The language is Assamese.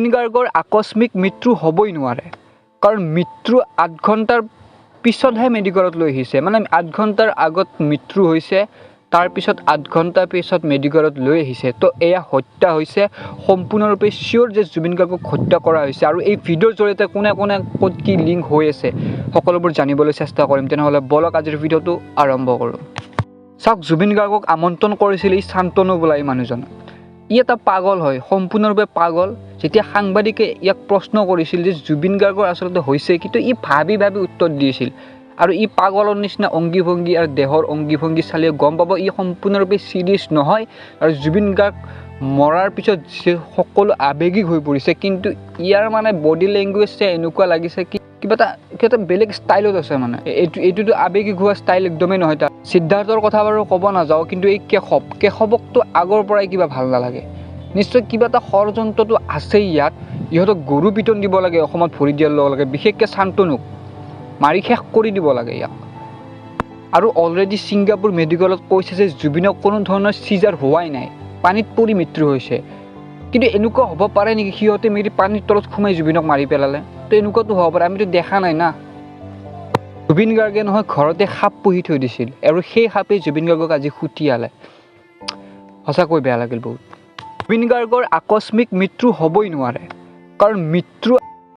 জুবিন গাৰ্গৰ আকস্মিক মৃত্যু হ'বই নোৱাৰে, কাৰণ মৃত্যু 8 ঘণ্টাৰ পিছতহে মেডিকেলত লৈ আহিছে। মানে 8 ঘণ্টাৰ আগত মৃত্যু হৈছে, তাৰপিছত 8 ঘণ্টাৰ পিছত মেডিকেলত লৈ আহিছে। তো এয়া হত্যা হৈছে। সম্পূৰ্ণৰূপে চিয়'ৰ যে জুবিন গাৰ্গক হত্যা কৰা হৈছে। আৰু এই ভিডিঅ'ৰ জৰিয়তে কোনে কোনে ক'ত কি লিংক হৈ আছে, সকলোবোৰ জানিবলৈ চেষ্টা কৰিম। তেনেহ'লে বলক, আজিৰ ভিডিঅ'টো আৰম্ভ কৰোঁ। চাওক, জুবিন গাৰ্গক আমন্ত্ৰণ কৰিছিল এই শান্তনু বোলা এই মানুহজনে। ই এটা পাগল হয়, সম্পূৰ্ণৰূপে পাগল। যেতিয়া সাংবাদিকে ইয়াক প্ৰশ্ন কৰিছিল যে জুবিন গাৰ্গৰ আচলতে হৈছে, কিন্তু ই ভাবি ভাবি উত্তৰ দিছিল। আৰু ই পাগলৰ নিচিনা অংগী ভংগী আৰু দেহৰ অংগী ভংগী চালে গম পাব, ই সম্পূৰ্ণৰূপে চিৰিয়াছ নহয়। আৰু জুবিন গাৰ্গ মৰাৰ পিছত সকলো আৱেগিক হৈ পৰিছে, কিন্তু ইয়াৰ মানে বডি লেংগুৱেজ এনেকুৱা লাগিছে কি কিবা এটা বেলেগ ষ্টাইলত আছে। মানে এইটোতো আৱেগিক হোৱা ষ্টাইল একদমেই নহয় তাৰ। সিদ্ধাৰ্থৰ কথা বাৰু ক'ব নাযাওঁ, কিন্তু এই কেশৱকতো আগৰ পৰাই কিবা ভাল নালাগে। নিশ্চয় কিবা এটা ষড়যন্ত্ৰটো আছেই ইয়াত। ইহঁতক গৰু পিটন দিব লাগে অসমত ভৰি দিয়াৰ লগে লগে। বিশেষকৈ শান্তনুক মাৰি শেষ কৰি দিব লাগে ইয়াক। আৰু অলৰেডি ছিংগাপুৰ মেডিকেলত কৈছে যে জুবিনক কোনো ধৰণৰ চিজাৰ হোৱাই নাই, পানীত পৰি মৃত্যু হৈছে। কিন্তু এনেকুৱা হ'ব পাৰে নেকি, সিহঁতে মিলি পানীৰ তলত সোমাই জুবিনক মাৰি পেলালে? তো এনেকুৱাতো হ'ব পাৰে, আমিতো দেখা নাই না। জুবিন গাৰ্গে নহয় ঘৰতে সাপ পুহি থৈ দিছিল আৰু সেই সাপেই জুবিন গাৰ্গক আজি খুটিয়ালে। সঁচাকৈ বেয়া লাগিল বহুত। জুবিন গাৰ্গৰ আকস্মিক মৃত্যু হ'বই নোৱাৰে, কাৰণ মৃত্যু